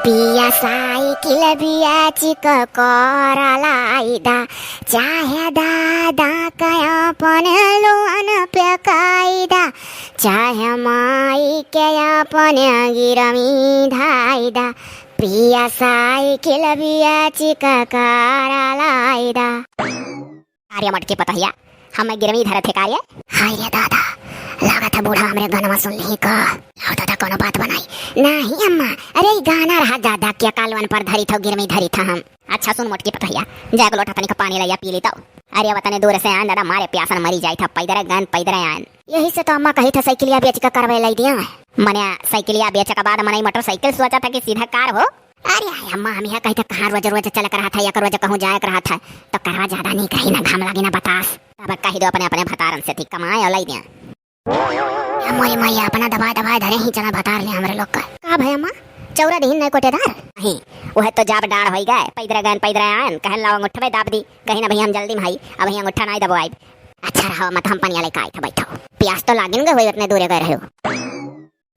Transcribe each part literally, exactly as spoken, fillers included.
पिया साइकिल बियाचिक कर लाइदा, चाहे दादा का अपन लोन पे काइदा, चाहे माई के अपन गिरमी धाइदा। पिया साइकिल बियाचिक कर लाइदा। अरे मोटकी पतोहिया, हम गिरवी धरत है का रे? हाय रे दादा, लागत है बूढ़ा हमरे गनवा सुन लिही का। लाओ दादा, कोनो बात बनाई। नहीं अम्मा, अरे ई गाना रहा दादा, क्या कालवन पर धरी था, गिरवी धरी था हम। अच्छा सुन मोटकी पतोहिया, जा एक लोटा तनिक पानी लइया पी ली तो। अरे अब तने दूर से आन दादा, मारे प्यासन मरी जाई था, पैदरे गन पैदरे आन। यही से तो अम्मा कही था साइकिलिया बेच के करवे लाई दिया। मने साइकिलिया बेच के बाद मनई मोटरसाइकिल सोचा था कि सीधा कार हो। अरे आय अम्मा, हम यहाँ कही था कहाँ रोज रोज चलक रहा था, एक रोज कहूँ जायक रहा था, तो करवा ज्यादा नहीं कही ना, घाम लागी ना बतास। तब कही दो अपने अपने भतारन से थी कमाए और लाई दिया। अम्मा, ये माई अपना दबाए दबाए धरे ही चला भतार ले हमरे लोग का। का भय अम्मा, चौरा दीन नहीं कोटेदार? नहीं, वह तो जाब डाढ़ होई गए, पैदरे गए पैदरे आयन, कहन लाओ अंगूठा पे दाब दी, कहीं ना भैया हम जल्दी में हई, अब भैया अंगूठा नहीं दबवाई। अच्छा रहो मत, हम पनिया लेके आई था, बैठो। प्यास तो लागिन गए हुई, उतने दूरे गए रहे हो।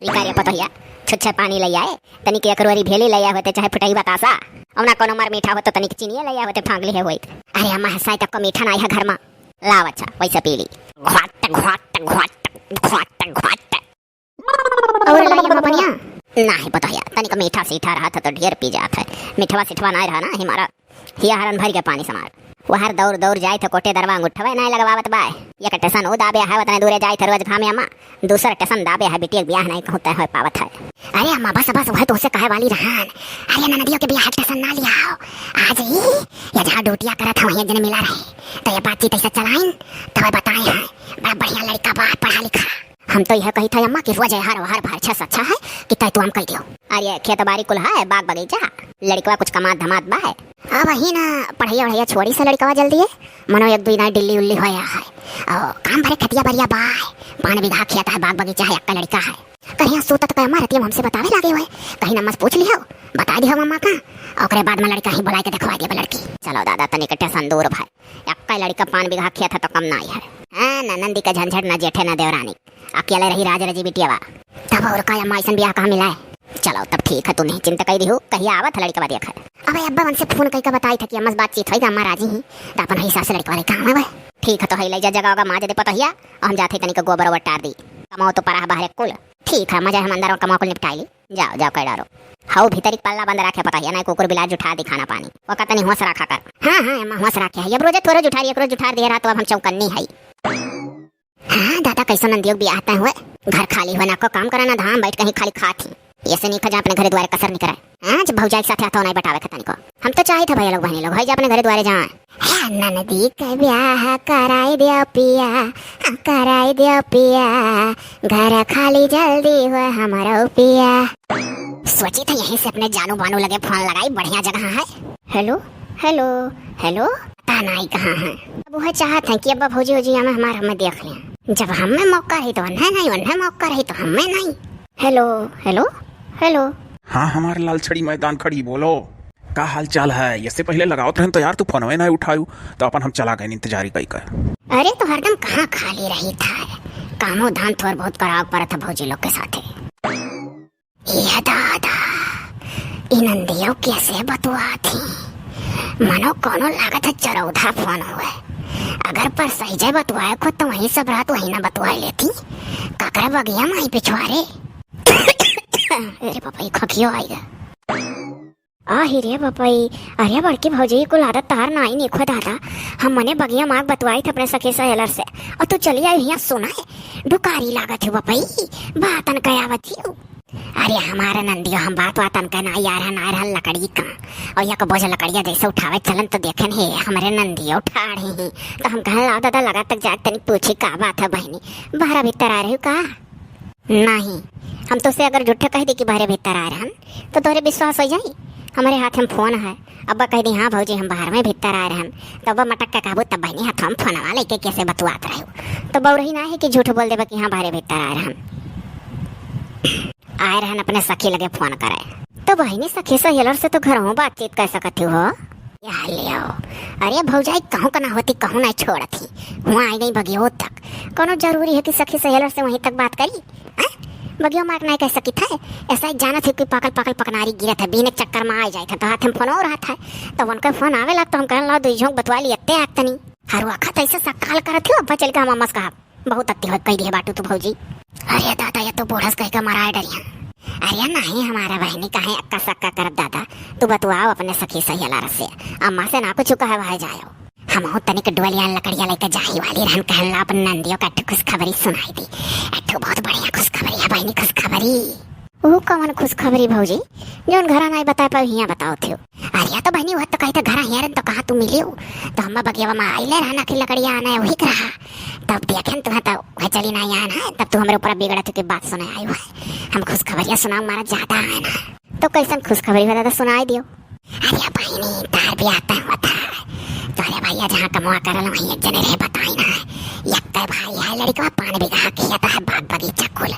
लिकारे पतोहिया, छुच्छे पानी लइ आए, तनिक एक रोरी भेली लइ आए होते, चाहे फुटही बतासा, और ना कोनो मर मीठा हो तो तनिक चीनिये लइ आए होते, फांक लिहे होइत। अरे अम्मा, हसाई तक को मीठा नाई है घर मा। लाव अच्छा, वैसे पी ली। घ्वाट, घ्वाट, घ्वाट, घ्वाट, घ्वाट। और लाई अम्मा पनिया? नाही पतोहिया, तनिक मीठा सीठा रहा था तो ढेर पी जात है, मीठवा सीठवा नाई रहा ना हमारा। हिया हरन भर के पानी समार। वहर दौड़ दौड़ जाए थे कोटेदरवा, अंगूठवे नाई लगवावत बाय। एक टेसन ऊ दाबे है, उतने दूरे जाए थे रोज घामे अम्मा। दूसर टेसन दाबे है, बिटिया के बियाह नाई कहूँ तय होए पावत है। अरे अम्मा, बस बस, वह तोसे कहे वाली रहन। अरे ननदियो के बियाह टेसन ना लियाओ। आज ही ये जहाँ ड्यूटिया करत है, वहीं एक जने मिला रहे, तो ये बातचीत ऐसे चलाइन, तब बताए हैं, बड़ा बढ़िया लड़का बा, पढ़ा लिखा। हम तो यह कही था अम्मा कि रोज हर हर भर छस अच्छा है कि तय तुम कह दियो। अरे खेत बारी कुल है, बाग बगीचा, लड़कवा कुछ कमात धमात बा है। अब वही ना पढ़ैया वढ़ैया छोड़ी से लड़कवा जल्दी है, मनो एक दुई ना दिल्ली उल्ली होया है। और काम भरे खतिया बरिया बा है, पान बीघा खेत है, बाग बगीचा है, अक्का लड़का है। कहीं सूतत का अम्मा रतिया में हमसे बतावे लागे हुए, कहीं नम्मस पूछ लियो, बता दियो मम्मा का, ओकरे बाद में लड़का ही बुलाए के देखवा दिया लड़की। चलो दादा, तनिक टेसन दूर भाई, अक्का लड़का पान बीघा खेत है तो कम नाई है। हाँ, ना नंदी का झंझट, ना जेठे, ना देवरानी, अकेले रही राज रजी बिटियावा। तब और का अम्मा, ऐसन बियाह कहाँ मिला है? चलो तब ठीक है, तू नहीं चिंता कई दिहू, कहिया आवत है लड़कवा देखे। अबे अब्बा उनसे फोन कई के बताई था कि अम्मा से बातचीत होई, अम्मा राजी ही, तो अपन हिसाब से लड़कवा लेके आवे। ठीक है, तो है ले जा जगह होगा माँ जदे पतोहिया, और हम जाते तनिक गोबर ओबर टार दी, कमाओ तो परा है बाहर कुल। ठीक है, मजा हम अंदर कमाओ कुल निपटाई ली। जाओ, जाओ, कह डारो। हऊ भीतरी पल्ला बंद राखे पतोहिया, नहीं कुकुर बिलार जुठा दी खाना पानी। वो का तनी होश रखा कर। हाँ, हाँ, अम्मा, होश राखे है। अब रोजे थोड़े जुठारी, एक रोज जुठार दिए रहा, तो अब हम चौकन्नी है। हाँ, दादा, कैसो नंदियो के बियाह तय हुए। घर खाली हुए, ना को काम करे, ना धाम, बैठ कहीं खाली खात ही। ऐसे नहीं खा जा अपने घरे द्वारे कसर नहीं करे। आज भौजाई के साथे हाथों नहीं बटावे खतन को। हम तो चाहित है भैया लोग, बहनी लोग, है जा अपने घरे द्वारे जाए। हे ननदी के ब्याह कराई दियो पिया, हाँ, कराई दियो पिया, घर खाली जल्दी हुए हमारो पिया। सोची था यहीं से अपने जानू बानू लगे फोन लगाई, बढ़िया जगह है। हेलो, हेलो, हेलो। पता नहीं कहाँ है। अब वह चाहत है कि अब भौजी वौजी हमें हमार हमें देख लें। जब हमें मौका रही तो उन्हें नहीं, उन्हें मौका रही तो हमें नहीं। हेलो, हेलो, हेलो। हाँ, हमार लाल छड़ी मैदान खड़ी, बोलो। का हाल चाल है? इससे पहले लगावत रहन तो यार, तू फोनवे ना उठायू, तो अपन हम चला गए इंतजारी कई कर। अरे, तो हरदम कहाँ खाली रही था? कामो धाम थोर बहुत कराव पड़त है भौजी लोग के साथे। ये दादा, ई नंदियो कैसे बतुआत ही? मनो कोनो लागत है चरौधा फोन हुए। अगर पर सही जाए बतुआए को तो वहीं सब रात वहीं ना बतुआए लेती। काकरे बगिया माई पिछुआरे। अरे बाबा, ये खखियो आई गया। आही रे बपई, अरे बड़की भौजी, कुल आदत तार नाई निक हो दादा। हम मने बगिया माग बतवाई थे अपने सखी सहेलर से, और तू चली आई हियाँ सुनाए। डुकारी लागत हो बपई, बातन कयावत ही। अरे हमारे नंदियो, हम बात वातन के नाई आ रहन, आ रहन लकड़ी का। और यक बोझ लकड़िया जैसे उठावे चलन तो देखेन हे, हमरे नंदियो ठाढ़े ही। तो हम कहन लाओ दादा, लगा तक जाके तनी पूछी का बात है बहनी, बाहर भीतर आ रही हो का? नहीं, हम तोसे अगर झूठे कह दी कि बहरे भीतर आए रहन, तो तोहरे विश्वास हो जाई? हमरे हाथ में फोन है, अब्बा कह दी, "हाँ भौजी, हम बाहर में भीतर आए रहन," तो अब्बा मटक के कहबू, "तब बहनी हाथ में फोनवा लेके कैसे बतुआत रहे हो?" तो बौरही ना है कि झूठ बोल देबा कि हाँ, बहरे भीतर आए रहन। आए रहन अपने सखी लगे फोन करे। तो बहनी, सखी सहेलर से तो घर में बातचीत कर सकत हो। या लियो। अरे भौजाई, कहूँ का ना होती, कहूँ ना छोड़त ही। हुआ आई गई बगियो तक। कोनो जरूरी है कि सखी सहेलर से वहीं तक बात करी? हाँ? बगियो मार नाहीं कह सकित है। ऐसा ही जानत है कि पाकल पाकल पकनारी गिरत है, बीने के चक्कर में आ जाइत है, तो हाथ में फोनो रहत है। तो उनका फोन आवे लग तो हम कहन ला दुई झोंक बतवा ली, अत्ते आग तनी। हर वक्त ऐसे सक्काल करत हो, अब्बा चल के हम अम्मा से कहा। बहुत अत्ती हो कह दिए बाटू तू भौजी। अरे दादा, ये तो बूढ़स कह के मराए डरिया। अरे नाहीं हमारा बहनी, काहे अक्का सक्का करत दादा, तू बतुआओ अपने सखी सहेलार से, अम्मा से ना कुछ कहे भाई जायो। हमहू तनिक डोलियान लकड़िया लेके जाही वाली रहन, कहन ला अपन नंदियो का एक ठो खुशखबरी सुनाई दी। एक ठो बहुत बढ़िया खुशखबरी है बहनी, खुशखबरी। ऊ कवन खुशखबरी भौजी, जौन घरा नाहीं बताए पाऊ हियाँ बताओ थियो? अरे तो बहनी, वह तो कही तो घरा हियाँ रहन तो कहाँ तू मिली हो? तो हम बगियावा में आइले रहन, आखिर लकड़िया आना है, वही के रहा। तब देखेन तुम्हें तो वह चली नाहीं आन है, तब तू हमरे ऊपर बिगड़त हो कि बात सुने आई हुआ है। हम खुशखबरिया सुनाऊ मारा ज्यादा आए ना। तो कैसन खुशखबरी हो दादा, सुनाई दियो। अरे बहिनी, तार बियाह तय होत है। तोरे भैया जहाँ कमवा करल, वहीं एक जने रहे, बताई ना। यक्के भाई है लड़िकवा, पाँच बीघा खेत है, बाग बगीचा कुल।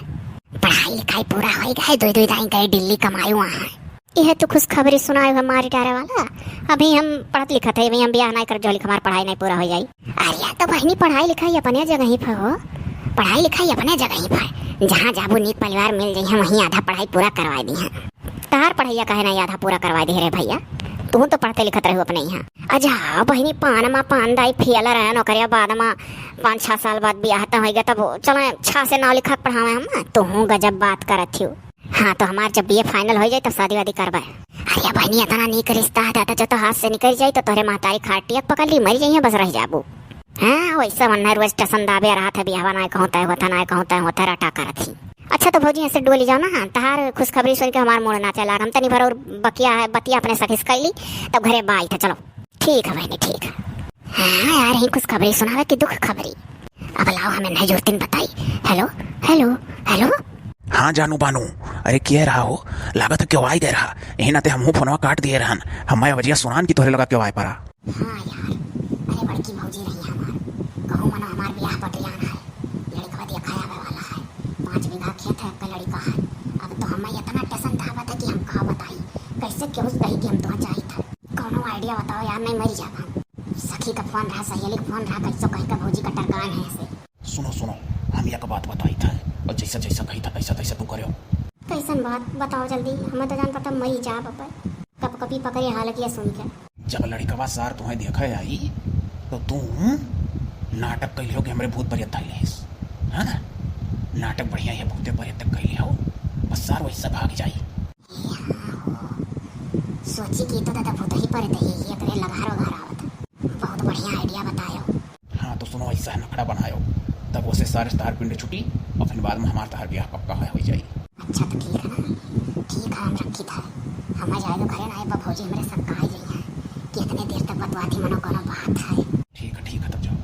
पढ़ाई लिखाई पूरा होई गए, दुई दुई दाई गए दिल्ली कमाई वहाँ। यह तो खुशखबरी सुनाए हुए मारी डारे वाला। अभी हम पढ़त लिखत है, अभी हम बियाह नाहीं कर जो लिख हमार पढ़ाई नाहीं पूरा हो जाई। अरे तो बहिनी, पढ़ाई लिखाई अपने जगह ही पर हो, पढ़ाई लिखाई अपने जगह ही पर। जहाँ जाबू नीक परिवार मिल जाई है, वहीं आधा पढ़ाई पूरा करवा दी है। तहार पढ़ैया काहे नाहीं आधा पूरा करवा दे रे भैया? तू तो पढ़ते लिखत रहू अपने यहाँ। अच्छा बहिनी, पान मा पान दाई फेल रहे नौकरिया, बाद मा पाँच छह साल बाद बियाह त होइगा, तब चलो छह से नौ लिखा के पढ़ावे हम। तू गजब बात करत हियो। हाँ, तो हमार जब बीए final हो जाई तब शादी वादी करबे। अरे बहिनी, इतना नीक रिश्ता है दादा, जो तो हाथ से निकल जाई तो तोहरे महतारी खाटिया पकड़ ली, मर जाइए, बस रह जाबू। हाँ, वैसे मन रोज टेंशन दाबे रहत है, बियाहवा नाहीं कहूँ तय होता, नाहीं कहूँ तय होता, रटा करत ही। अच्छा तो भौजी, ऐसे डोली जाओ ना, तहार खुशखबरी सुन के हमार मूड नाचे लाग। हम तनी भर और बकिया है, बतिया अपने सखी से कैली, तब घरे बाई था। चलो ठीक है बहनी, ठीक है। हाँ यार, ही खुशखबरी सुनावे कि दुख खबरी। अब लाओ हमें नहीं जोतिन बताई। हेलो, हेलो, हेलो। हाँ जानू बानू, अरे किए रहा हो? लागत है क्यों आई दे रहा। यही नाते हमहू फोनवा काट दिए रहन। हमारे वजिया सुनान की तोहरे लगा क्यों आए परा। हाँ यार, अरे बड़की भौजी रही हमार, कहूँ मनो हमार बियाह पटियान है, लड़िकवा देखा आवे वाला है, पाँच बीघा खेत है, एक लड़िका है। अब तो हमें इतना टेंशन धावत है कि हम का बताई, कैसे केहू से कही कि हम तुहाँ चाहित है। कौनो idea बताओ यार, नहीं मरी जाब हम। सखी का फोन रहा, सहेली का फोन रहा, कैसो कही का भौजी का टरकान है ऐसे। सुनो सुनो, हम एक बात बताई था, और जैसा जैसा कही था तैसा तैसा तू करो। कैसन बात बताओ जल्दी, हमें तो जान पता मरी जाब अब। कप कपी पकड़े हालत ये सुन के। जब लड़िकवा सार तुम्हें देखे आई तो तू नाटक कैले हो कि हमरे भूत प्रेत धइले हिस, है ना? नाटक बढ़िया है, भूते प्रेत तक कैले हो, बस सार वैसे भाग जाई। ए हाँ हो, सोची कि तो दादा भूत ही प्रेत ही, ये अपने लघार वघार आवत। बहुत बढ़िया idea बतायो। हाँ तो सुनो, ऐसा है नखड़ा बनायो, तब उसे सारे तार पिंड छुटी और फिर बाद में हमार तार ब्याह पक्का है, हो जाई। अच्छा तो ठीक है ना, ठीक है, हम रखी था। हम जाए तो घरे ना आए, बा भौजी हमरे सब कहा जाई है कि इतने देर तक बतवाती मनो कोनो बात है। ठीक है, ठीक है, तब जाओ,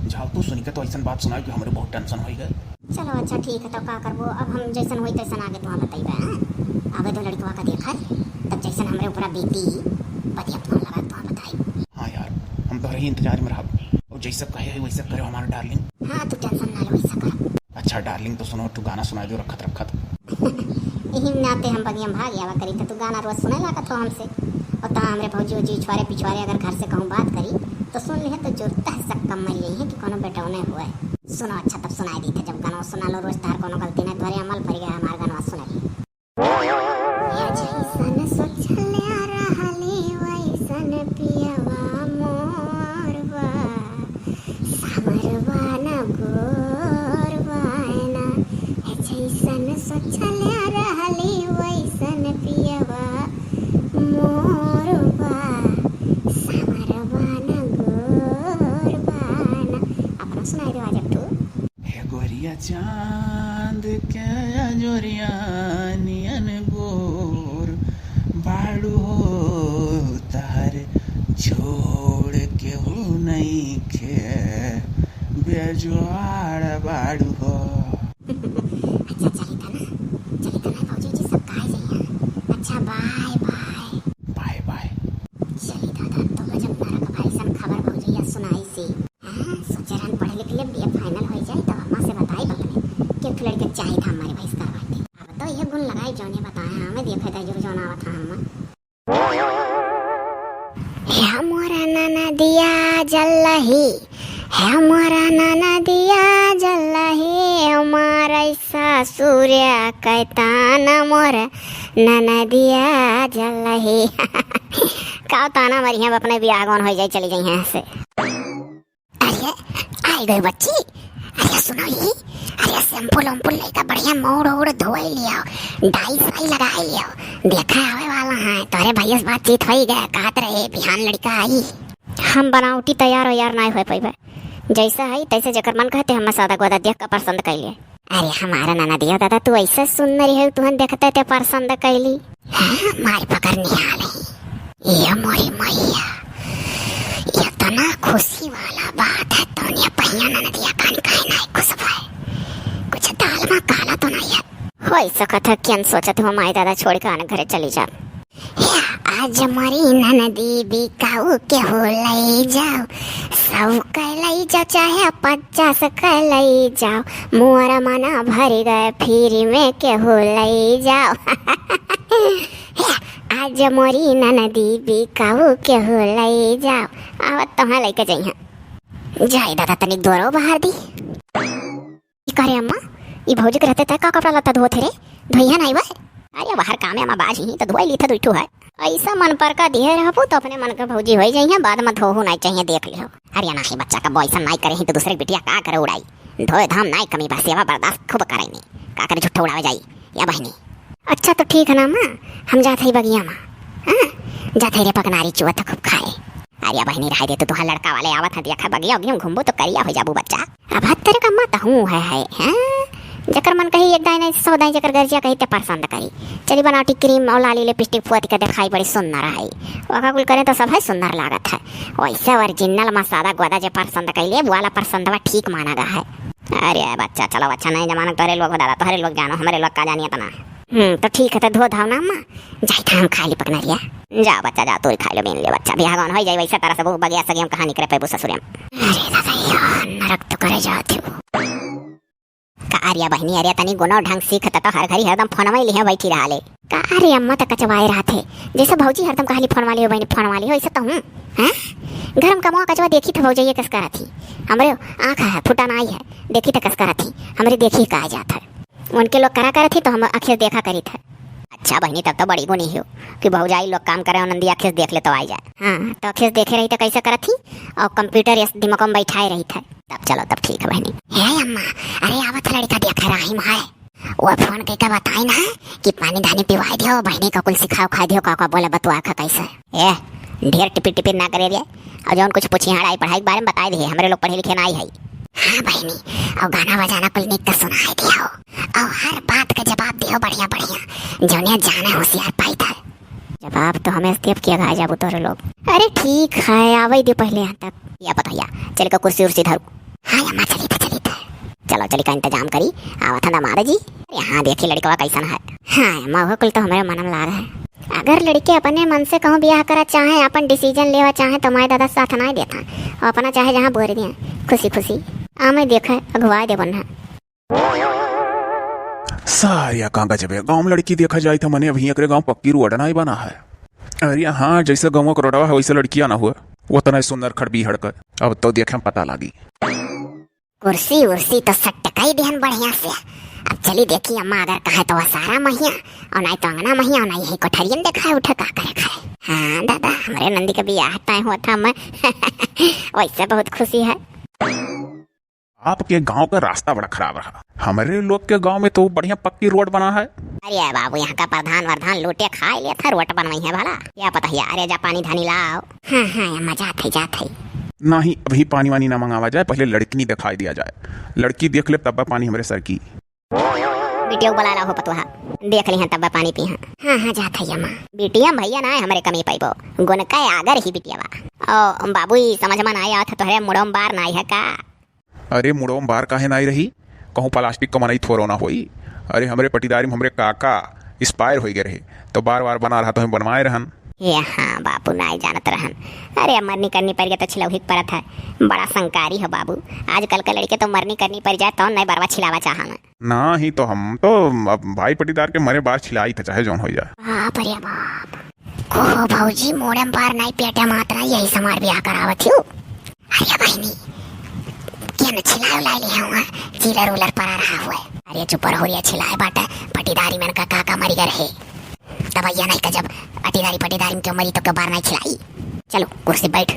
जाओ, तू सुनी के तो ऐसन बात सुनाओ कि हमरे बहुत टेंशन होई गए। चलो अच्छा ठीक है, तो का करबो, अब हम जैसन होई तैसन आगे तुहाँ बताइबे, हाँ? आवे तो लड़िकवा का देखा, तब जैसन हमरे ऊपर बीती, बतिया फोन लगा तुहाँ बताई। हाँ यार, हम तो रही इंतजार में रहब, और जैसा कहे है वैसा करो हमारा darling। हाँ, तू टेंशन ना लो, वैसा कर। अच्छा darling, तो सुनो, तू गाना सुनाई दो रखत रखत। यही नाते हम बगिया में भाग आवा करी, तो तू गाना रोज सुने लागत हो हमसे। और तो हमरे भौजी वौजी छुआरे पिछुआरे अगर घर से कहूँ बात करी, तो सुन लिहे तो जुरता है, सब कम मर यही है कि कोनो बेटौने हुए। सुनो अच्छा, तब सुनाई दी थे, जब गाना सुना लो रोज, तार कोनो गलती नहीं, तोहरे अमल पर गया हमार गाना सुने। या जैसन सोचले रहली वैसन पियवा मोर बा। सामरवा न गोरवा ना, हे जैसन सोचले रहली वैसन पियवा मोर बा। सामरवा न गोरवा ना। अपना सुनाई दे आज तू। हे गोरिया चांद के अजोरिया नियन गोर बाड़ू हो, तहर जोड़ केहू नइखे, बेजोड़ बाड़ू हो। अच्छा, चली था ना, चली था ना, भौजी जी सब कहा जाइए। अच्छा, bye bye। Bye bye। चली दादा, तो गजब नरक भाई सन खबर भौजी या सुनाई सी। हाँ, सोचे रहन पढ़े लिख ले, बीए final हो जाए, तब अम्मा से बताई अपने कि एक लड़के चाही था हमारे भाई इसका बाटे। अब तो ये गुण लगाई जौने बताए, हमें दिए फायदा जुर जौन आवत था हमें। हे मोरा ननदिया जल्लही, हे मोरा ननदिया जल्लही, हमारा ऐसा ससुरिया कै ताना मोर ननदिया जलही। काव ताना मरिहे, अब अपने बियाह गौन होइ जाई, चली जइहे यहाँ से। अरे, आई गई बच्ची। अरे सुनो ही, अरे shampoo-वाम्पू लइका बढ़िया मूड़-ऊड़ धोइ लियो, dye-sye लगाइ लियो। देखा आवे वाला है, तोहरे भइया से बातचीत होइ गए, कहत रहे बिहान लड़िका आई। हम बनावटी तैयार वैयार नाहीं होइ पइबे, जइसा है तइसे जेकर मन कहते हम सादा गोदा देख के पसंद कइ लिए। अरे हमारा ननदिया दादा, तू अइसे सुन्नर है, तुहन देखते ते पसंद कइली। हाँ, मारी पकड़ निहाल है। ये मोरी मैया, इतना खुशी वाला बात है, तो ये पहिया ननदिया कान काहे नाहीं खुश भए? कुछ दाल मा काला तो नाहीं है? होइ सकत है, केन सोचत हो माई दादा छोड़ के आने घरे चली जा। आज मोरी ननदी बिकाऊ के हो लई जाओ, सौ के लई जाओ चाहे पचास के लई जाओ, मोर मना भरि गए free में के हो लई जाओ। आज मोरी ननदी बिकाऊ के हो लई जाओ, आवत तोहाँ लइके जइहाँ। जाई दादा तनिक दुअरो बहार दी। ई का रे अम्मा, ई भौजी के रहते तै का कपड़ा लत्ता धोत है रे? धोइहा नाहीं बे? अरे बाहर काम है अम्मा, बाझ ही तो धोइ ली था दुइ ठो है। अइसा मन पर का दिहे रहबू तो अपने मन के भौजी होइ जइहे, बाद में धोहू नाहीं चाहिए, देख लिहो। अरे नाहीं बच्चा का बॉयसन नाहीं करे ही तो दूसरे के बिटिया का करे उड़ाई। धोए धाम नाहीं कमी बा, सेवा बर्दाश्त खूब करे नी। का करे झूठो उड़ावे जाई या बहिनी। अच्छा तो ठीक है ना अम्मा, हम जात हई बगिया मा। हाँ, जात हई रे पकनारी चुअत खूब खाए। अरे बहिनी रहाई दे तू, तुहार लड़का वाले आवत हैं, देखा बगिया उगिया में घूमबू तो करिया होइ जाबू बच्चा। अब हर तरह का मत हूँ है, है, हैं? जेकर मन कही एक दाई नाहीं सौ दाई, जेकर गर्जिया कही ते पसंद करी। चली बनावटी cream और लाली lipstick पोत के देखाई बड़ी सुन्नर है। ओका कुल करे तो सब है सुन्नर लागत है। वइसे original मा सादा गोदा जे पसंद कइले, वो वाला पसंदवा ठीक माना गा है। अरे बच्चा, चलो अच्छा नाहीं जमाना तोहरे लोग हो दादा, तोहरे लोग जानो, हमरे लोग का जानिए तना। हम्म, तो ठीक है, तो धो धाव ना अम्मा, जाई था हम खाइ ली पकनरिया। जा बच्चा, जा, तू ही खाइ लो, बीन ले बच्चा, बियाह गौन होइ जाई, वइसे तरह से वो बगिया सगी हम कहाँ निकरे पैबू ससुरे में। अरे दादा, यो नरक तो करे जात हो। का अरे बहिनी, अरे तनी गुनो ढंग सीख, त तो हर घड़ी हरदम फोनवा ही लिहे बैठी रहा ले। का अरे अम्मा, त कचवाए रहत है, जइसे भौजी हरदम कहली फोनवा लिहो बहिनी, फोनवा लिहो, वइसे तो हूँ। हैं? घर में कमवा कचवा देखी त भौजइया कस करत ही, हमरे आँख है, फुटा नाई है, देखी त कस करत ही, हमरे देखी का जात है। उनके लोग करा करत ही तो हम अखिस देखा करित है। अच्छा बहिनी, तब तो बड़ी गुनी हो कि भौजाई लोग काम करे, नंदी अखिस देख ले तो आई जाए। हाँ, तो अखिस देखे रही तो कैसे करत ही, और computer इस दिमाग में बैठाए रही था। तब चलो, तब ठीक है बहिनी। हे अम्मा, अरे आवत लड़का देख रही है, वो फोन कइके बताई ना कि पानी धानी पिवाई दियो, बहिनी का कुल सिखाओ खाई दियो, का का बोले बतुआ का कैसे। ए, ढेर टिपिर टिपिर ना करे रे, और जौन कुछ पूछी हाँ, पढ़ाई के बारे में बताई दे, हमरे लोग पढ़े लिखे नाई है। हाँ बहिनी, और गाना बजाना कुल निक के सुनाई दियो, और हर बात का जवाब दियो बढ़िया बढ़िया, जौनिया जाने होशियार पाई था। जवाब तो हमें देव किया खाए जाबू तोरे लोग। अरे ठीक है, आवे दे पहले यहाँ तक। या पतोहिया, चल के कुर्सी उर्सी धरू। हाँ अम्मा, चली था, चली था। चलो, चली का इंतजाम करी, आवत है दामाद जी। अरे हाँ, देखी लड़कवा कैसन है। हाँ अम्मा, वो कुल तो हमारे मन में लाग है। अगर लड़के अपने मन से कहूँ बियाह करा चाहे, अपन decision लेवा चाहे, तो माई दादा साथ नाहीं देता, और अपना चाहे जहाँ बोर दिए खुशी खुशी। आ मैं देखे, अगुवाए दे बनना। सारिया का गजबे गाँव में लड़की देखा जाए तो मने अभी एकरे गाँव पक्की रोड नाहीं बना है। अरे हाँ, जैसे गाँव का रोडवा है वैसे लड़कियाँ ना हुआ, वो तना सुंदर खड़बी हड़कर। अब तो देखे पता लागी। कुर्सी उर्सी तो सट कई दिहन बढ़िया से। अब चली देखी अम्मा, अगर कहे तो वसारा महिया, और नाहीं तो अंगना महिया, और नाहीं यही कोठरियन देखाए उठे का करे खाए। हाँ दादा, हमरे नंदी का बियाह तय हुआ था मैं। वैसे बहुत खुशी है। आपके गांव का रास्ता बड़ा खराब रहा। हमरे लोग के गांव में तो बढ़िया पक्की रोड बना है। अरे बाबू, यहाँ का प्रधान वरधान लूटे खाए लेत है, रोड बनवाई है भला। या पतोहिया, अरे जा पानी धानी लाओ। हाँ, हाँ, अम्मा, जात है, जात है। नहीं, अभी पानी वानी ना मंगावा जाए, पहले लड़की नहीं दिखाई दिया जाए। लड़की देख ले तब पानी हमरे सर की। बिटिया को बुला लाओ हो पतोहा, देख ली हैं तब पानी पी हैं। हाँ, हाँ, जात है अम्मा। बिटिया भैया ना है हमरे कमी पाइबो, गुन का आगर ही बिटिया बा। ओ बाबू, ई समझ में ना आया था, तोहरे मुड़ो में बार ना है का? अरे मुड़ो में बार काहे नाई रही? कहूँ प्लास्टिक का मनई थोरो ना होई। अरे हमरे पटीदारी में हमरे काका expire होइ गए रहे, तो बार बार बना रहा तो हम बनवाए रहन। ये हाँ बापू, नाई जानत रहन। अरे मरनी करनी पड़ गया तो छिलौही के परत है, बड़ा संकारी हो बाबू। आजकल के लड़के तो मरनी करनी पड़ जाए तो नए बरवा छिलावा चाहन। ना ही तो हम तो अब भाई पटीदार के मरे बार छिलाई था, चाहे जौन हो जाए। बाप रे बाप, को भौजी मोड़े में बार नाई पेटे मात ना, यही समार ब्याह करावत हूँ। अरे बहिनी, के न छिलायो लाई ले हुआ, chiller उलर परा रहा हुआ। ते चुप रहो रे, छिलाए बाटे, पटीदारी में का, का, का मरी गे रहे। तब भैया नहीं का जब पटीदारी, पटीदारी में क्यों मरी तो क्यों बार नहीं छिलाई। चलो कुर्सी बैठ।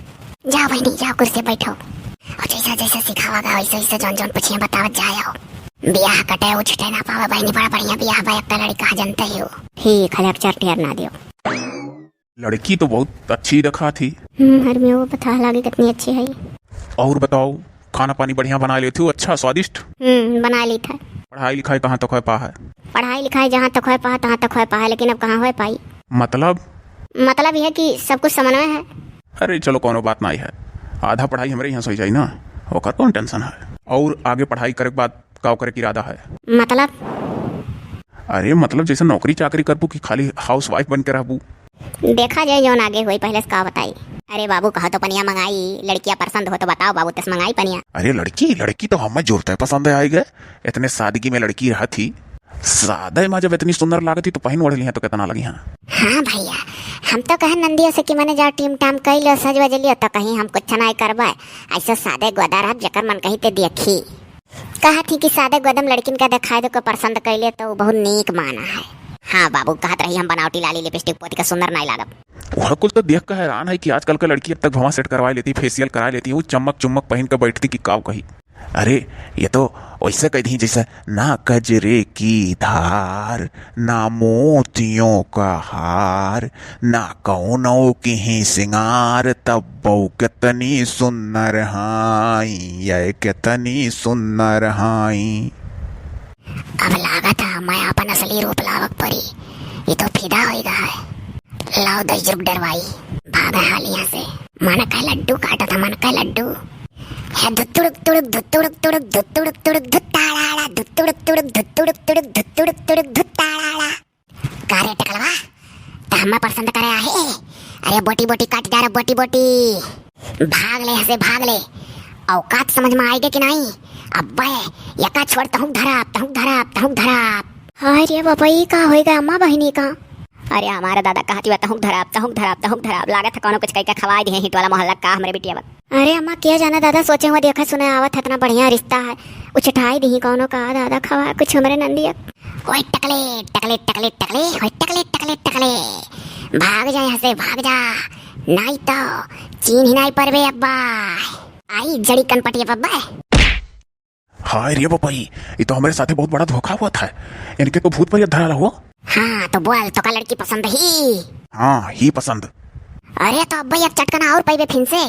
जाओ बहिनी, जाओ कुर्सी बैठो। और जैसा, जैसा सिखावा गा, वैसे, वैसे जौन, जौन पूछिए बतावत जाए हो। बियाह कटे उछटे ना पावे बहिनी, बड़ा बढ़िया बियाह बा, एक लड़का जनते ही हो। ठीक है, lecture ढेर ना दियो। लड़की तो बहुत अच्छी दिखा थी। हम्म, हर में वो पता लागे कितनी अच्छी है। और बताओ, खाना पानी बढ़िया बना लेती हो, अच्छा स्वादिष्ट? हम्म, बना ली था। पढ़ाई लिखाई कहाँ तक होए पा है? पढ़ाई लिखाई जहाँ तक होए पा, तहाँ तक होए पा है, लेकिन अब कहाँ होए पाई। मतलब? मतलब यह कि सब कुछ समन्वय है। अरे चलो, कोनो बात नहीं है, आधा पढ़ाई हमरे यहाँ से हो जाई ना, ओकर कौन tension है? और आगे पढ़ाई करे के बाद का करे के इरादा है? मतलब? अरे मतलब जैसे नौकरी चाकरी करबू कि खाली housewife बन के रहबू? देखा जाए जौन आगे होई, पहले से का बताई। अरे बाबू, कहो तो पनिया मंगाई, लड़किया पसंद हो तो बताओ बाबू, तस मंगाई पनिया। अरे लड़की, लड़की तो हमें जोरते पसंद आए गए, इतने सादगी में लड़की रहत ही। सादे में जब इतनी सुंदर लागत ही तो पहिन ओढ़ लिया तो कितना लगी हाँ। हाँ भैया, हम तो कहे नंदिया से कि मने जा टीम टाम कई लो, सज बज लियो, तो कहीं हम कुछ नहीं करबे, ऐसे सादे गोदा रहब, जेकर मन कही ते देखी। कहत ही कि सादे गोदम लड़किन का देखाए दो, को पसंद कैले तो उ बहुत नीक माना है। हाँ बाबू, कहत रही हम बनावटी लाली लिपस्टिक पोती का सुंदर नाई लागब। वह कुल तो देख के हैरान है कि आजकल का लड़की अब तक भवा सेट करवा लेती, फेशियल करा लेती, वो चम्मक चुम्मक पहन के बैठती कि काव कही। अरे ये तो वैसे कह दी जैसे ना कजरे की धार, ना मोतियों का हार, ना कौनो किहीं सिंगार, तब बहू कितनी सुंदर हाई, ये कितनी सुंदर हाई। अब लागत है मैं अपन असली रूप लावक परी, ये तो फिदा होई गा है। लाओ दस रुक डरवाई, भागा हाल यहाँ से। मन का लड्डू काटा था, मन का लड्डू। हे धुतुड़ुक तुड़ुक, धुतुड़ुक तुड़ुक, धुतुड़ुक तुड़ुक, धुत्ताड़ाड़ा, धुतुड़ुक तुड़ुक, धुतुड़ुक तुड़ुक, धुतुड़ुक तुड़ुक, धुत्ताड़ाड़ा। का रे टकलवा, त हम्मा पसंद करे आहे? अरे बोटी बोटी काट जा रे, बोटी बोटी। भाग ले हसे, भाग ले। औकात समझ में आएगे कि नहीं? अब्बे, यका छोड़, तहुक धराप, तहुक धराप, तहुक धराप। हाय रे बाबा, ई का होई गा अम्मा बहिनी का? अरे हमारे दादा कहती बा, तहुक धराप, तहुक धराप, तहुक धराप। लागत है कौनो कुछ कह के खवाई दिहे हिट वाला मोहल्ला का हमरे बिटिया बा। अरे अम्मा, क्या जाने दादा, सोचे हुए देखा सुने आवत है, इतना बढ़िया रिश्ता है, उछटाई दिही कौनो का दादा, खवा कुछ हमरे नंदिया। ओए टकले, टकले, टकले, टकले, ओए टकले, टकले, टकले, भाग जा यहाँ से, भाग जा, नहीं तो चीन ही नहीं परबे अब्बा। आई जड़ी कनपटी अब्बा। हाय रे बपई, ये तो हमारे साथे बहुत बड़ा धोखा हुआ था। इनके तो भूत पर धरा रहो। हाँ, तो बोल, तो का लड़की पसंद ही? हाँ, ही पसंद। अरे, तो अब्बे एक चटकना और पाइबे फिन से।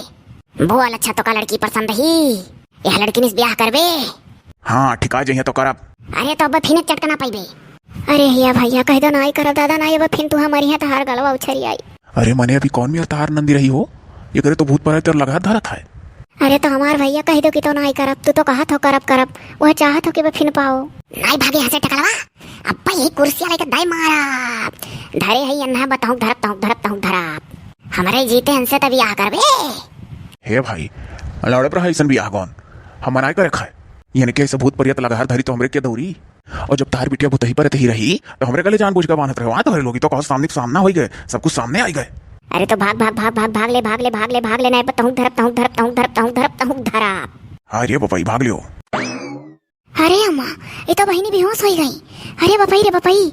बोल, अच्छा, तो का लड़की पसंद ही? यह लड़की निस ब्याह करबे? हाँ, ठिका जइहे तो करब। अरे, तो अब्बे फिन एक चटकना पाइबे। अरे हिया भैया, कह दो नाई करब दादा, नाई अब फिन तू हमारी यहाँ तहार गलवा उछरी आई। अरे मने अभी कौन मेर तहार नंदी रही हो? ये करे तो भूत परेत और लगात धरत है। अरे तो हमार भैया कह दो कि तो नाई करब, तू तो कहत हो करब करब, वह चाहत हो कि बे फिन पाओ। नाई भागे हंसे टकलवा, अब्बा यही कुर्सिया लेके दाई मारा। धरे है अन्हा बताऊं धरब, तहूं धरब, तहूं धरब। हमरे जीते हंसे तभी आ करबे। हे भाई, लड़ब रहा ऐसन बियाह कौन? हम मनाई करे खाए। यानी कि ऐसे भूत परियत लगार धरी तो हमरे के दौरी। और जब तार बिटिया भुतही पर ही रही, तो हमरे गले जान बूझ के बांधत रहे। वहां तो हरे लोग तो कहो सामने के सामना होई गए, सब कुछ सामने आई गए। अरे तो भाग, भाग, भाग, भाग, भाग ले, भाग ले, भाग ले, भाग ले, नहीं, तहूं धरब, तहूं धरब, तहूं धरब, तहूं धरब, तहूं धरब। हाँ रे बपई, भाग लियो। अरे अम्मा, ये तो बहिनी बेहोश होई गई। अरे बपई रे बपई,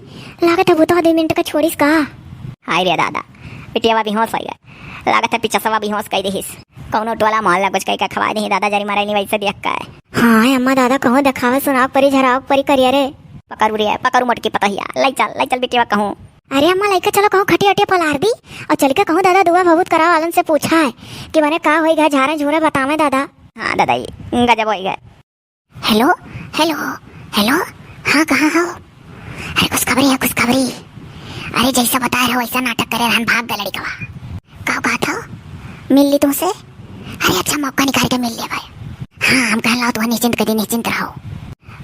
लागत है भूतवा दो मिनट का छोड़िस का। हाय रे दादा, बिटियावा बेहोश होई गए। लागत है पिचसवा बेहोश कई देहिस। कौनो टोला मोहल्ला कुछ कई का खवाई देही दादा, जरी मरैली वैसे देख का है। हाँ अम्मा दादा, कहो देखावे सुनाव परी, झराव परी करिया रे। पकड़ू रे, पकड़ू मोटकी पतहिया, लै चल, लै चल बिटियावा कहूँ। अरे अम्मा लइका चलो कहूँ खटिया उटिया पलार दी और चल के कहूँ दादा दुआ भभूत करावे वालन से पूछा है कि मने का होई गए झारे झूरे बतावे दादा। हाँ दादा जी, गजब होई गए। हेलो, हेलो, हेलो, हाँ कहाँ हो? अरे खुशखबरी है, खुशखबरी। अरे जैसा बताए रहो वैसा नाटक करे रहन, भाग गए लड़िकवा। का बात हो? मिल ली तुमसे? अरे अच्छा मौका निकाल के मिल लिया भाई। हाँ हम कहन लाओ तुम निश्चिंत कर दी, निश्चिंत रहो।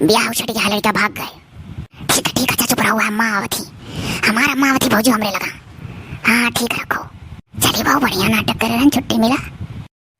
ब्याह उछट गया, लड़िका भाग गए। ठीक है ठीक है, अच्छा चुप रहो, अम्मा आवत ही, हमार अम्मा आवत ही भौजी हमरे लगा। हाँ ठीक रखो। चली बहुत बढ़िया नाटक करे रहन, छुट्टी मिला।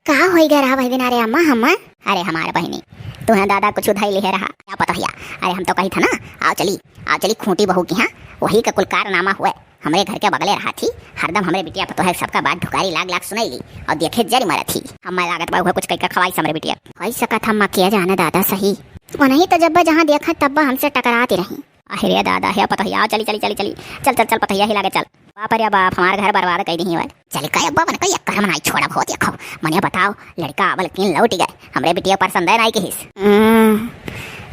का होई गए रहा भाई बिना रे अम्मा हम? अरे हमार बहिनी, तू है दादा कुछ उधाई लिहे रहा, क्या पता भैया। अरे हम तो कही था ना, आओ चली, आओ चली खूंटी बहू की, हाँ वही का कुल कारनामा हुए। हमरे घर के बगले रहा थी, हरदम हमरे बिटिया पतोह सबका बात ढुकारी लाग लाग सुनैली और देखे जरी मरत थी। हम मैं लागत बा हुए कुछ कई का खवाई हमरे बिटिया। कई सकत हम किया जाने दादा सही। ओनही त जब्बा जहाँ देखा तब्बा हमसे टकराती रही। अरे दादा, हे पतोहिया, चली, चली, चली, चली, चल, चल, चल, पतोहिया हिला के चल। बाप रे बाप, हमार घर बर्बाद कइ दिही वै। चली का अब्बा बन का, एक करम नाई छोड़ब हो, देखो। मने बताओ, लड़का आवल किन लौटि गए, हमरे बिटिया पसंद है नाई किहिस। हम्म,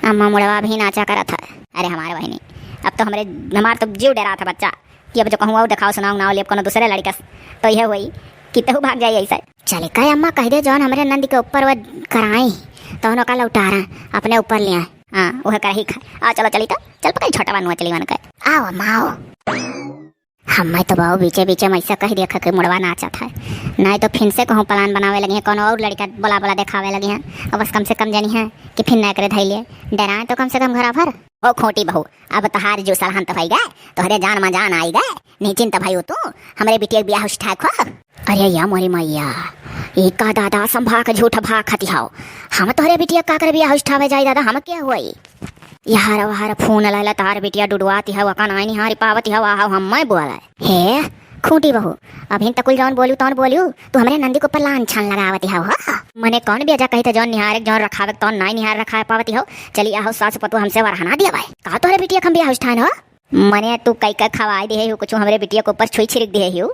अम्मा मुड़वा भी नाचा करत है। अरे हमार बहिनी, अब तो हमरे, हमार तो जीव डेरात है बच्चा, कि अब जो कहूँ और देखाव सुनाव नाव लेब कोनो दूसरे लड़का से, तो यह होई कि तहू भाग जाई ऐसे। चली का अम्मा कहि दे, जौन हमरे नंद के ऊपर वो कराई, तौन ओका लौटारा अपने ऊपर लिया। हाँ, वह करही खा। आ, चलो, चली तो। चल, पकड़ छोटा बानुआ, चली बन के। आओ, अम्मा, आओ। हम्मे तो बाऊ बीचे बीचे में ऐसा कहि दिया कि मुड़वा नाचत है, नाई तो फिन से कहूँ plan बनावे लगी है, कौनो और लड़का बोला बोला देखावे लगी है। और बस कम से कम जानी है कि फिन ना करे धैले, डराए तो कम से कम घरा भर। ओ खूंटी बहू, अब तोहार जो सलहन तो होई गए, तोहरे जान में जान आई गए, निश्चिंत भई तू, हमरे बिटिया के बियाह उस ठाक हो। अरे या मोरी मैया, ई का दादा संभा के झूठ भाखत हौ। हम तोहरे बिटिया का करे बियाह उस ठावे जाई दादा, हम क्या होई? यार, वार फोन लाइला, तार बिटिया डुडुआती है, वका नाई निहारी पावती है, वाह, हम मैं बोले। हे, खूंटी बहू, अभिन तक कुल जौन बोलू, तौन बोलू, तू हमरे नंदी के ऊपर लान छान लगावती है, हो? मने कौन बेजा कही थे, जौन निहारे, जौन रखावे, तौन नाई निहार रखा पावती हो? चली आहो, सास पतु हमसे वरहना दिया भाई। का तोहरे बिटिया खम बियाह उस ठान हो? मने तू कई कई खवाई दिहे हो, कुछ हमरे बिटिया के ऊपर छुई छिड़क दिहे हो।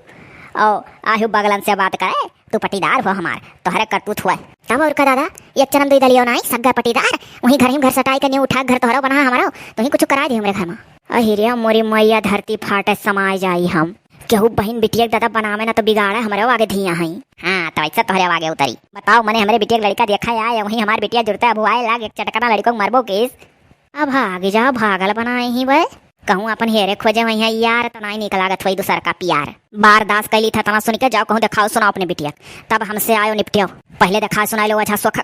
ओ, आहो बगलन से बात करे, तू पटीदार हो हमार, तोहरे करतूत हुआ। तब और का दादा, एक चरम दुई दलियो नाई, सग्गा पटीदार, वहीं घर ही में घर सटाई के न्यू उठा, घर तोहरो बना हमारो, तू ही कुछ करा दे हमरे घर में। अहिरे मोरी मैया, धरती फाटे समाय जाई हम। केहू बहिन बिटिया के दादा बनावे ना तो बिगाड़े, हमरे आगे धिया हई। हाँ, तो ऐसा तोहरे आगे उतरी। बताओ, मने हमरे बिटिया के लड़का देखा आए, वहीं हमार बिटिया जुड़ते अब हुआ लाग, एक चटकना लड़को के मरबो केस। अब भाग जा, भागल बनाए ही बे। कहूँ अपन हेरे खोजे हुई है यार, त नाई निक लागत हुई दूसर का प्यार। बार दास कैली था तना सुन के, जाओ कहूँ देखाओ सुनाओ अपने बिटिया, तब हमसे आयो निपटियो। पहले देखा सुनाई लो वजह सोख,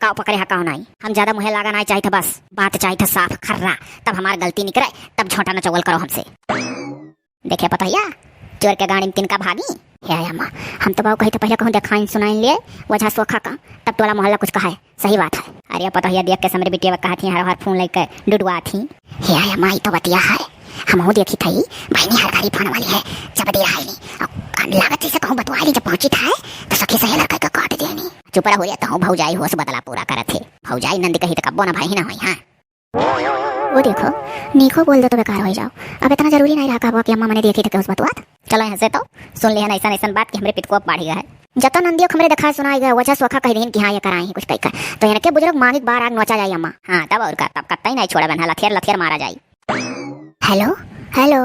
काव पकड़े है काव नाई। हम ज्यादा मुँहे लागा नाई चाहिए था, बस बात चाहिए था साफ खर्रा, तब हमार गलती निकरे, तब झोंटा न चौगल करो हमसे। देखे पतोहिया, चोर के गाड़ी में तिनका भागी। हे अम्मा, हम तो बाऊ कही तो पहले कहूँ देखाइन सुनाइन लिए वजह सोखा का, तब टोला मोहल्ला कुछ कहा है। सही बात है। अरे पतोहिया देख के हमरे बिटिया कहा थी, हर हर फोन लेके डुडुआ थी। हे अम्मा, ई तो बतिया है, हमहू देखी थी, बहिनी हर घड़ी फोन वाली है, जब दे रहा है नहीं। अब लागत जैसे कहूँ बतुआ नहीं, जब पहुँची था तो सखी सहेलर कह के काट देनी। चुप रहो रे, तहूँ भौजाई होश बदला पूरा करत है। भौजाई नंद कही तो कब्बो ना भाई ना होई, हाँ। वो देखो, नीको बोल दो तो बेकार हो जाओ। अब इतना जरूरी नहीं रहा कहबो कि अम्मा मने देखी थे उस बतुआत। चलो यहाँ से तो सुन लिहन ऐसा ऐसा बात कि हमरे पितको अब बाढ़ी गया है। जब तो नंदियो हमरे देखा सुनाई गया, वजह सोखा कह दीन कि हाँ ये कराए हैं कुछ कह कर। तो इनके बुजुर्ग मांगिक बार आग नोचा जाई अम्मा। हाँ, तब और का, तब कत्ता ही नहीं छोड़ा बन्हा, लथेर लथेर मारा जाई। हेलो, हेलो,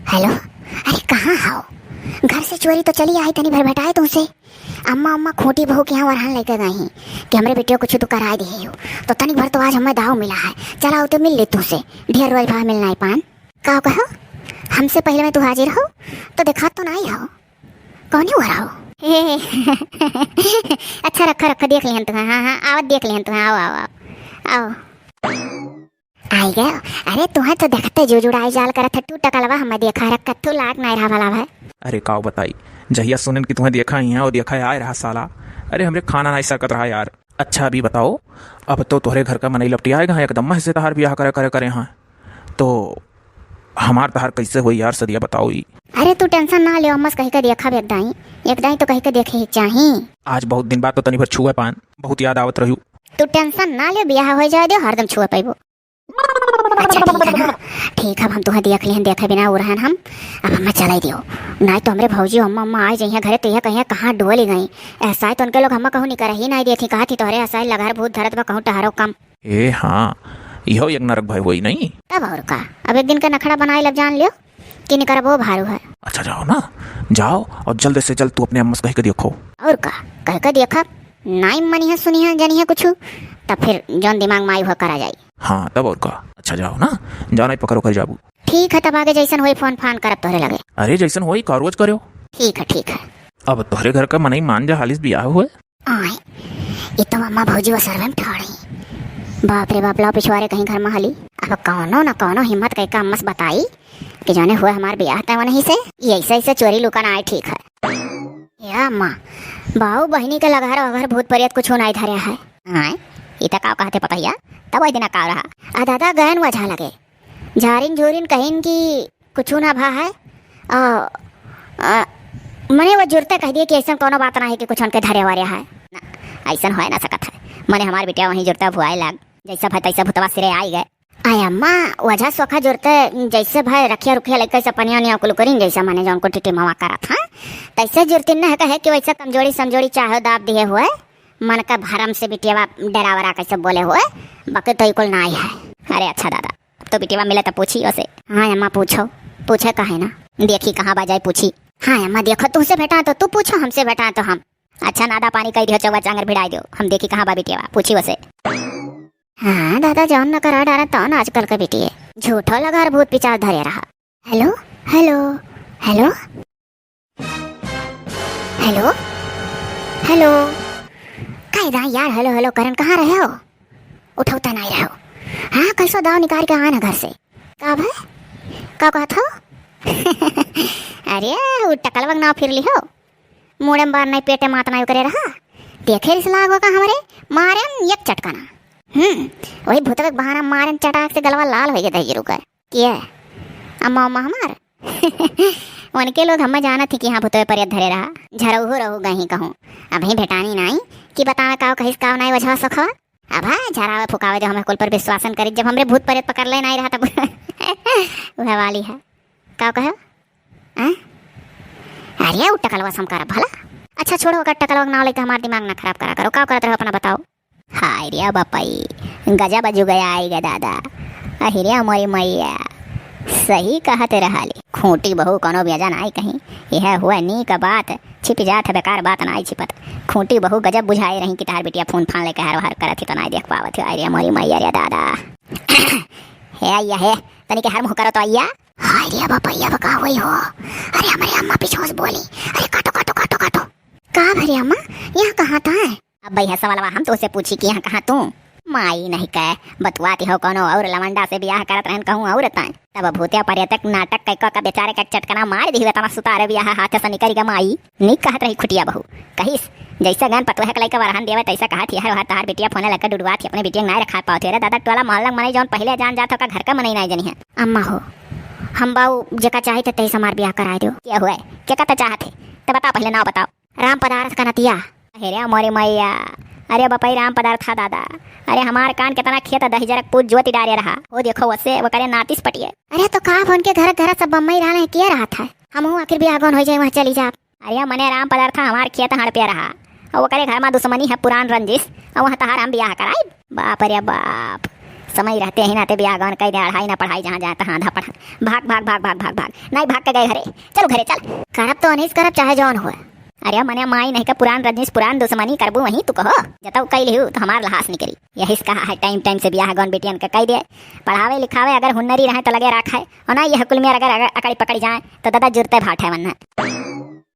हेलो। अरे कहाँ हो? घर से चोरी तो चली आई, तनी भर भेटाए तुमसे। अम्मा, अम्मा खूंटी बहू के यहाँ वरहन लेके गई हैं कि हमरे बेटियों कुछ तू कराए दिहे हो, तो तनिक भर तो आज हमें दाव मिला है। चला उते मिल ले तुझसे, ढेर रोज भा मिलना है पान। का कहो? हमसे पहले में तू हाजिर हो तो देखा तो नहीं हो। कौन ही हो रहा हो? हे, अच्छा रखा, रखा, देख लिहन तुम्हें। हाँ, हाँ, आवत देख लिहन तुम्हें। आओ, आओ, आओ, आओ। आई गयो। अरे तुहें तो देखते जो जुड़ाई जाल करत है, टूट टकलवा हमें देखा रख कत्थू लाग नाय रहा भला भाई। अरे काव बताई, जहिया सुनन कि तुहें देखा ही है और देखा आए रहा साला। अरे हमरे खाना नाई सकत रहा यार। अच्छा अभी बताओ, अब तो तोहरे घर का मनई लपटिया आएगा एकदम, मैं से तहार ब्याह करे करे करे हाँ, तो हमार तहार कैसे होई यार सदिया बताओ ई। अरे तू टेंशन ना ले, अम्मस कही के देखा एक दाई, एक दाई तो कही के देखे ही चाही। आज बहुत दिन बाद तो तनी भर छुए पान, बहुत याद आवत रहू। तू टेंशन ना ले, ब्याह हो जाए दे, हरदम छुए पाइबो। अच्छा ठीक है ना, ठीक है, अब हम तुहें देख लिहन, देखे बिना उरहन हम, अब हमें चलाई दियो, नाई तो हमरे भौजी अम्मा अम्मा आ जइहें घरे तो यह कहिए कहाँ डोली गई। ऐसा है तो उनके लोग हमें कहूँ नहीं कर ही नहीं देती, कहा थी तोहरे ऐसा है लघर भूत धरत बा कहूँ टहरो कम। ए हाँ, इहो एक नरक भय होई नहीं। तब और का, अब एक दिन का नखड़ा बनाए लब जान लियो कि निकरबो भारू है। अच्छा जाओ ना, जाओ और जल्द से जल्द तू अपने अम्मा से कह के देखो। और का, कह के देखब, नाई मनिहा सुनिहा जनिहा कुछ, तब फिर जौन दिमाग में आई हुआ करा जाई। हाँ तब और का, अच्छा जाओ ना, जाओ नहीं पकड़ो कर जाबू। ठीक है, तब आगे जैसन होई फोन फान करब तोहरे लगे। अरे जैसन होई का रोज करो। ठीक है, ठीक है। अब तोहरे घर का मनई मान जा हालिस बियाह हुए। आय, ये तो अम्मा भौजी वो सर्वे में ठाड़ है। बाप रे बाप, लाओ पिछवारे कहीं घर में हली। अब कौनो न कौनो हिम्मत कह के अम्मा से बताई कि जाने हुए हमार बियाह तय नहीं से, ये ऐसे ऐसे चोरी लुका ना आए ठीक है। या अम्मा, बाऊ बहिनी के लघर वघर भूत प्रेत कुछ नहीं धरे है। आय, ये तो का कहते पतोहिया, तब वही दिन का रहा। आ दादा गयन वजह लगे, झारिन झूरिन कहिन कि कुछ ना भा है। आ, आ, मने वो जुरते कह दिए कि ऐसा कोनो बात ना है कि कुछ उनके धरे वरे है। ना, ऐसा होए ना सकत है। मने हमार बिटिया वहीं जुरता भुआए लाग। जैसे भय तैसे भूतवा सिरे आई गए। आय अम्मा, वजह सोखा जुरते जैसे भय रखिया रुखिया लइका से पनिया उनिया कुल करीन, जैसे माने जौन को टिटिमवा करत, हाँ? तैसे जुरती न है कहे कि वैसे कमजोरी समजोरी चाहे दाब दिए हुए, मन का भरम से बिटियावा डरावरा कैसे बोले हुए, बाकी तो कुल नाई है। अरे अच्छा दादा, अब तो बिटियावा मिले तो पूछी ओसे। हाँ अम्मा, पूछो, पूछे काहे ना, देखी कहाँ बा जाए पूछी। हाँ अम्मा, देखो तुमसे भेटा तो तू पूछो, हमसे भेटा तो हम। अच्छा नादा पानी कई दियो, चौवा चांगर भिड़ाई दियो, हम देखी कहाँ बा बिटियावा, पूछी ओसे। हाँ दादा, जौन न करा डारा तौन आजकल के बिटिये। झूठो लगार भूत पिचास धरे रहा। हेलो, हेलो, हेलो, हेलो, हेलो। काहे दाई यार, हेलो हेलो करन कहाँ रहे हो? उठौता नहीं रहो। हाँ, कैसो दाव निकाल के आना घर से। का भाई, का कहत हो? अरे, उ टकलवा के नाव फिर ली हो। मुड़े में बार नहीं, पेटे मात नहीं करे रहा। देखे रिस लागो का हमरे, मारेन एक चटकना। हम्म, वही भूतवे के बहाना मारेन चटाक से गलवा लाल हो गया दही रुकर। किए? अम्मा, अम्मा हमार? उनके लोग हमें जानत ही कि हाँ भूतवे परेत धरे रहा। झरौहू रहू गही कहूँ। अबही भेटानी नाई कि बतावे काव कहिस काव नाई वजह सखवा। अब हाँ झरावे फुकावे जो हमें कुल पर विश्वासन करी, जब हमरे भूत परेत पकड़ ले नाई रहा तब। वह वाली है। काव कहे? हाँ? अरे उ टकलवा से हम करब भला। अच्छा छोड़ो, अगर टकलवा के नाव लेके हमार दिमाग ना खराब करा करो। काव करत रहो अपना बताओ। हाय रे बपई, गजब जुग आई गे दादा। अहिरे मोरी मैया, सही कहत रहली। खूंटी बहू कोनो बेजा नाई कहीं, यह हुआ नीक बात, छिप जात है बेकार बात नाई छिपत। खूंटी बहू गजब बुझाए रही कि तहार बिटिया फोन फान लेके हर हर करत ही तो नाई देख पावत ही। अरे मोरी मैया रे दादा। हे अइया हे, तनी के हर मुँह करो तो अइया। हाय रे बपैया बका हुई हो। अरे हमरे अम्मा पीछे से बोली। अरे काटो काटो काटो काटो। का भरे अम्मा, यहाँ कहाँ था है? अब भैया सवालवा हम तोसे पूछी कि यहाँ कहाँ तू? माई नहीं कहे, बतुआती हो कोनो और लवंडा से बियाह करत रहन कहूँ और तन। तब भूतिया पर्यटक नाटक कई का बेचारे के चटकना मार दी हुए तना सुतारे बियाह हाथ से निकल गया माई। नहीं कहत रही खुटिया बहू। कहिस, जैसे गन पतोह के लइका वरहन देवे तैसे कहत ही हर वह तहार बिटिया फोने लगे डुडुआत ही अपने बिटिया के नाय रखा पावत ही। अरे दादा टोला मोहल्ला के मनई जौन पहिले जान जात हो का घर का मनई नाय जनिहे। अम्मा हो, हम बाऊ जेका चाहे थे तही से हमार बियाह कराए दो। क्या हुआ? क्या कहता चाहत है? तो बताओ पहिले नाव बताओ। राम पदार्थ का नतिया। अरे मोरी मैया, अरे बपई राम पदार्थ था दादा। अरे हमार कान कितना खेत दही जरक पूत जोती डारे रहा। वो देखो वसे वो करे नातिस पटिए। अरे तो का उनके घर घर सब बम्मई रहने किया रहा था। हम आखिर बियाह गौन हो जाए वहाँ चली जा। अरे मने राम पदार्थ हमार खेत हड़पे रहा। और ओकरे घर में दुश्मनी है पुरान रंजिश। और वहाँ तहार हम बियाह कराई। बाप रे बाप। समय रहते ही नाते बियाह गौन कई दे अढ़ाई ना पढ़ाई जहाँ जाए तहाँ आधा पढ़ा। भाग भाग भाग भाग भाग भाग। नहीं भाग के गए घरे। चल घरे चल। करब तो अनिस करब चाहे जौन हो। अरे मने माई नहीं का पुरान रंजिश पुरान दुश्मनी करबू वहीं तू कहो। जतऊ कई लिहू तो हमार लहास निकली। यही से कहा है टाइम टाइम से बियाह गौन बेटियन के कई दे। पढ़ावे लिखावे अगर हुन्नरी रहे तो लगे रखा है। और ना यह कुल में अगर, अगर अकड़ी पकड़ी जाए तो दादा जुरते भाट है वन्ना।